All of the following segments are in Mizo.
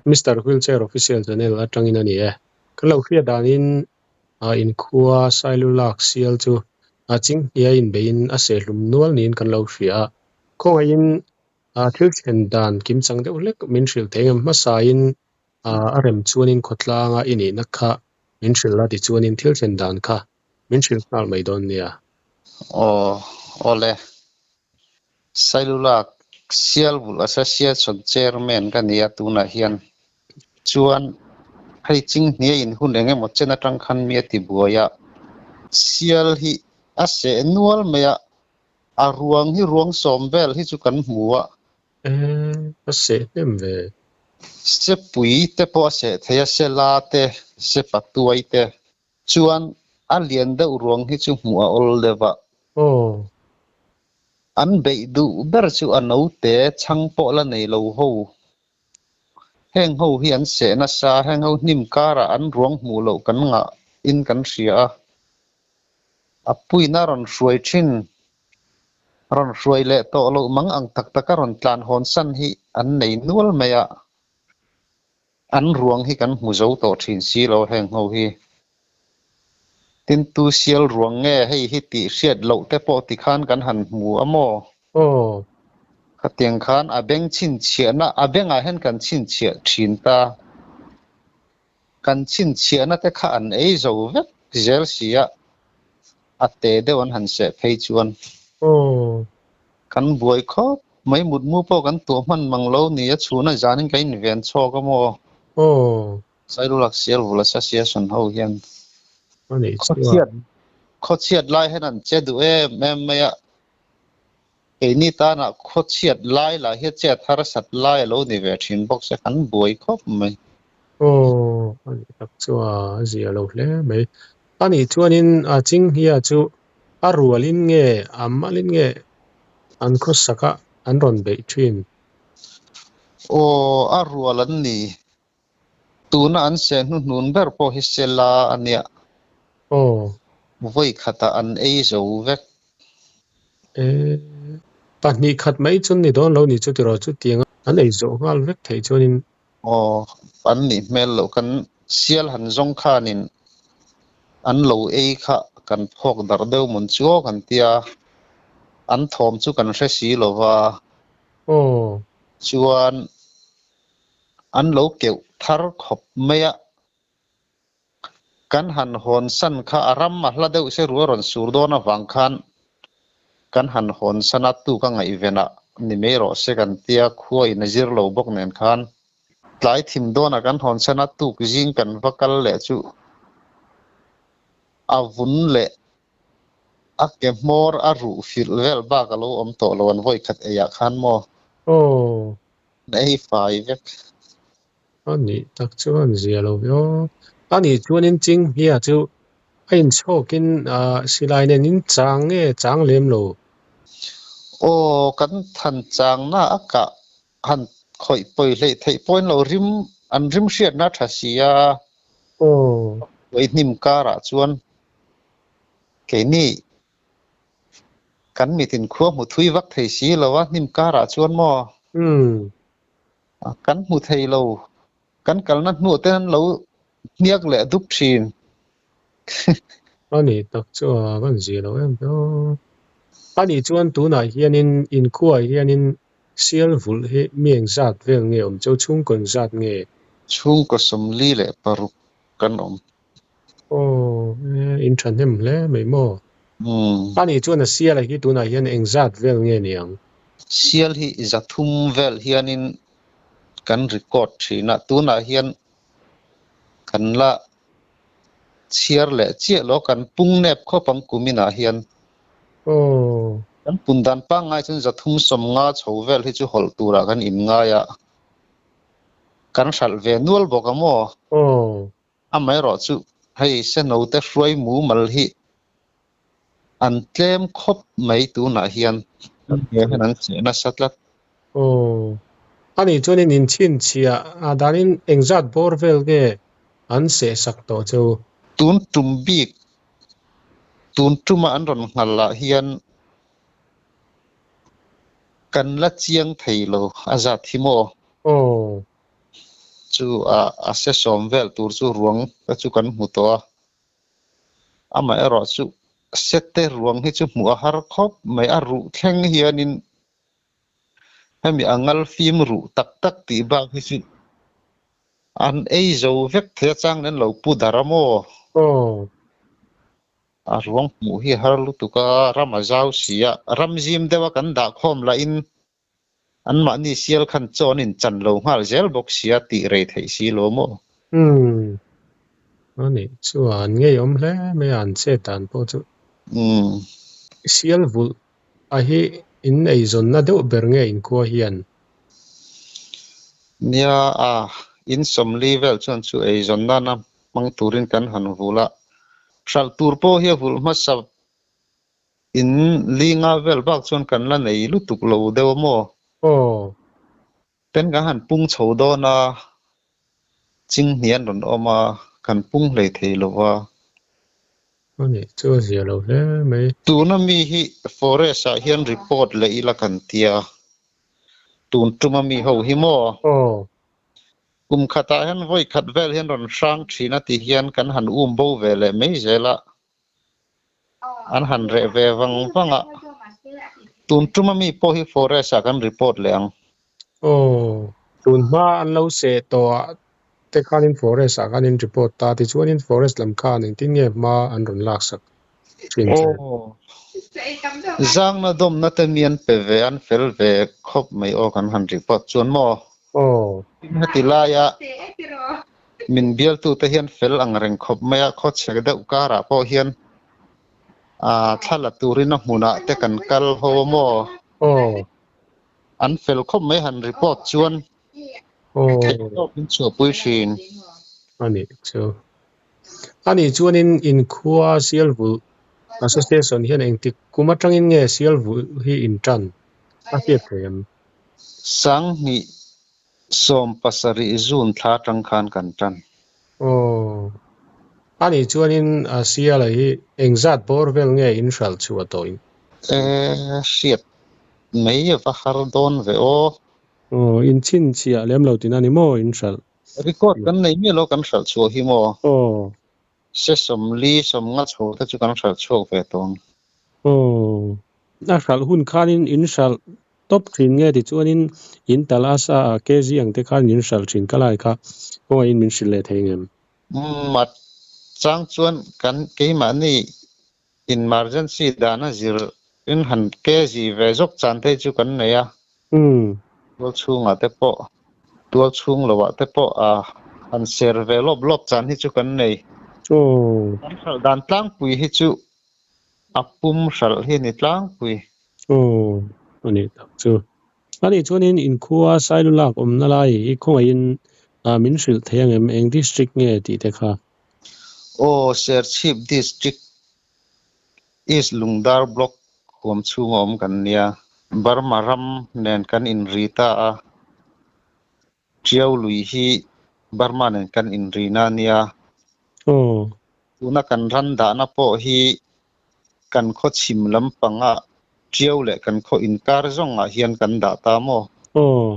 Mister Wheelchair Official Channel atangin a ni e. Kan lo hriat danin inkhua Sailulak sial chu Chinghnia inbeiin a sehlum nual niin kan lo hria a. Khawngaihin thil thlen dan kimchang deuh hlek min hrilh thei ngam hmasain a rem chuanin khawtlanga i nihna kha min hrilh la tichuanin thil thlen dan kha min hrilh nghal mai dawn nia. Aw, awle. Sailulak Sialvulh Association Chairman ka ni a tunah hian. Chuan hei Chinghnia in hun eng emaw chen atang khan mi a ti buai a, sial hi a seh nual mai a, a ruang hi ruang sawm vel hi chu kan hmu a. E, a seh hnem ve. Sepui te pawh a seh thei a, Sela te, Sepatuai te. Chuan a lian deuh ruang hi chu hmuh a awl deuh a. Aw. An beih duh ber chu a naute chhang pawh la nei lo ho. Heng ho hi an seh nasa, heng ho hnim karah an ruang hmuh loh kan ngah in kan hria a. A puina rawn hruai thin, rawn hruai leh tawh loh mang ang tak taka rawn tlan hawn san hi an nei nual mai a. An ruang hi kan hmu zo tawh thin si lo heng ho hi. Tin tu sial ruang nge hei hi tih hriat loh te pawh tikhan kan han hmu a maw? Aw. Khatiang khan a beng chhinchhiahna, a bengah hian kan chhinchhiah thin ta. Kan chhinchhiahna te kha an ei zo vek zel si a, a te deuh an han seh phei chuan. Aw. Kan buai khawp mai, mutmu pawh kan tuah hman mang lo ni a, chhuna zanin ka inven chhawk a maw? Aw. Sailulak Sialvul Association ho hian A nih chuan. Khawchhiat lai hian an che duh em em mai a, keini tana khawchhiat lai lah hi chet harsat lai a lo ni ve thin bawk se kan buai khawp mai. Aw, a nih tak chu a zia lo hle mai. A nih chuanin a Chinghnia chu a rualin nge a malin nge an khawsak a an rawn beih thin? Aw, a rual an ni. Tuna an seh hnuhnun ber pawh hi Sela a nia. Aw. Vawi khatah an ei zo vek. E, pahnih khat mai chun ni dawn lo ni chu tiraw chutiang an ei zawh nghal vek theih chuanin. Aw, an nih hmel loh kan sial han zawng khanin an lo ei kha kan phawk darh deuh mawn chu aw kan tia, an thawm chu kan hre si lo va. Aw. Chuan An lo keuh thar khawp mai a, kan han hawn san kha a ram a hla deuh se rual rawn sur dawn avang khan kan han hawn san a, tu ka ngaihvenah ni mai rawh se kan tia, khua in a zir lo bawk nen khan tlai thim dawnah kan hawn san a, tuk zing kan va kal leh chu a vun leh a ke hmawr a ruh filh vel bak a lo awm tawh lo an vawikhat eiah khan maw? Aw. Ei fai vek. A nih tak chuan zia lo ve aw. A nih chuanin Chinghnia chu a inchhawkin silai nen in chang nge chang lem lo? Aw, kan than changna a kah han khawih pawi hleih theih pawhin lo rim an rim hriatna a tha si a. Aw. Vawihnim karah chuan keini Kan mitin khua hmu thui vak thei si lo a, hnim karah chuan maw? Umm. Kan hmu thei lo. Kan kalna hnuah te an lo hniak leh dup thin. A nih tak chu a van zia lo em aw. A nih chuan tunah hianin inkhuaah hianin sial vulh hi mi engzat vel nge awm cheu? Chhungkaw engzat nge? Chhungkaw 46 kan awm. Aw, in thahnem hle mai maw? Umm. A nih chuan a sial a hi tunah hian engzat vel nge ni ang? Sial hi 300 vel hianin kan record thin a, tunah hian kan la chhiar leh chiah lo, kan pung nep khawp ang kuminah hian. Aw. Kan pun dan pangngai chuan 350 chho vel hi chu hawlh turah kan inngai a, kan hralh ve nual bawk a maw? Aw. Amaherawh chu hei senote hruai mumal hi an tlem khawp mai tunah hian hian an cheh nasa tlat. Aw, a nih chuanin inchhinchhiah a danin engzat bawr vel nge an sehsak tawh che u? Tun tum bik, tun tuma an rawn nghal ah hian kan la chiang thei lo a zat hi maw? Aw. Chu a a se sawm vel tur chu ruang te chu kan hmu tawh a, amaherawh chu sete ruang hi chu hmuh a har khawp mai, a ruh thleng hianin hemi a ngal fim ruh tak tak tih bak hi chu an ei zo vek thei a chang nen lo pu dar a maw? Aw. A ruang hmuh hi a har lutuk a, ram a zau si a, ram zim deuha kan dah khawm lahin Anmahni sial khan chaw an inchan lo nghal zel bawk sia tih rei theih si lo maw? Umm. A nih chuan ngeiawm hle mai a an chet dan pawh chu. Umm. Sial vulh a hi in eizawnna deuh ber nge inkhua hian? Nia a, in sawmli vel chuan chu eizawn nana hmang turin kan han vulh a, hralh tur pawh hi a vulh hmasa In linga vel bak chuan kan la nei lutuk lo deuh a maw? Aw. Ten kan han pung chho dawn a, chinghnih an rawn awm a, kan pung hlei thei lo va. A nih chu a zia lo hle mai. Tuna mi hi forest ah hian report leh ila kan tia, tun tuma mi ho hi maw? Aw. Kum khatah hian vawi khat vel hian rawn hrang thin a ti hian kan han um bo ve leh mai zel a. An han reh ve vang vang a, tun tuma mi pawh hi forest ah kan report leh ang. Aw, tun hma an lo seh tawh ah te khanin forest ah khan in report ta tichuanin forest lam khan engtin nge hma an rawn lak sak thin che? Aw, zangna dawmna te mi an pe ve, an fel ve khawp mai aw kan han report chuan maw? Aw. Tin heti laia Min bialtute hian fel ang reng khawp mai a, khawchhek deuh karah pawh hian thla la turin a hmunah te kan kal ho a maw? Aw. An fel khawp mai han report chuan theih tawp min chhuahpui thin. A nih chu. A nih chuanin inkhua Sialvulh Association hian engtik kum atangin nge Sialvulh hi intan a hriat thei em? Sanghnih 17 June thla atang khan kan tan. Aw. A nih chuanin Siala hi engzat bawr vel nge in hralh chhuah tawh in? E, hriat mai a va har dawn ve aw. Aw, in chhinchhiah lem lo tina ni maw in hralh? Record kan nei miah lo kan hralh chhuah hi maw? Aw. Se 40, 50 chho te chu kan hralh chhuak ve tawh ang. Aw. A hralh hun khanin in hralh tawp thin nge tichuanin in tal a sa a kg ang te khan in hralh thin ka lai kha kawngaihin min hrilh leh thei ngem? Umm a chang chuan kan keimahni emergency dana zir in han kg ve zawk chan te chu kan nei a. Umm. Tual chhungah te pawh tual chhung lohah te pawh a han ser ve lawp lawp chan hi chu kan nei. Aw. Kan hralh dan tlangpui hi chu A pum hralh hi a ni tlangpui. Aw, a nih tak chu. A nih chuanin inkhua Sailulak awmna lai hi khawngaihin min hrilh thei ang em? Eng district nge tih te kha? Aw, Serchhip District, East Lungdar Block huam chhunga awm kan nia. Burma ram nen kan inri ta a. Tiau lui hi Burma nen kan inrina a nia. Aw. Tuna kan ran dahna pawh hi kan khaw chhim lampanga Tiau leh kan khaw inkar zawngah hian kan dah ta maw? Aw.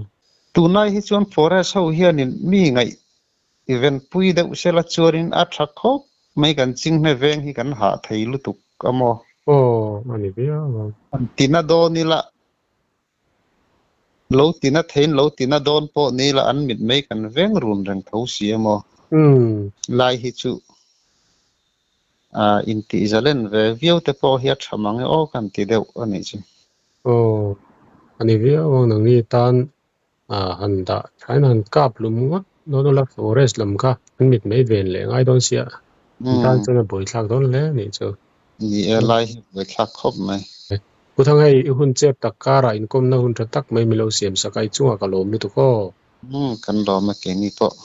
Tunlai hi chuan forest ho hianin mi ngaih venpui deuh sela chuanin a tha khawp mai kan chinghne veng hi kan hah thei lutuk a maw? Aw, a ni viau ang. An tina dawn ila Lo tina theiin lo tina dawn pawh ni ila an mit mai kan veng run reng tho si a maw? Lai hi chu intih zalen ve viau te pawh hi a tha mang e aw kan ti deuh a nih chu. Aw, a ni viau ang nangni tan han dah thain han kap lum ngawt dawn ula forest lam kha an mit mai ven leh ngai dawn sia an tan chuan a buaithlak dawn hle a nih chu. Ni e, lai hi buaithlak khawp mai. Pu Thang hei i hun chep tak karah inkawmna hun tha tak mai milo siam sak a i chungah ka lawm lutuk aw. Umm kan lawm a keini pawh.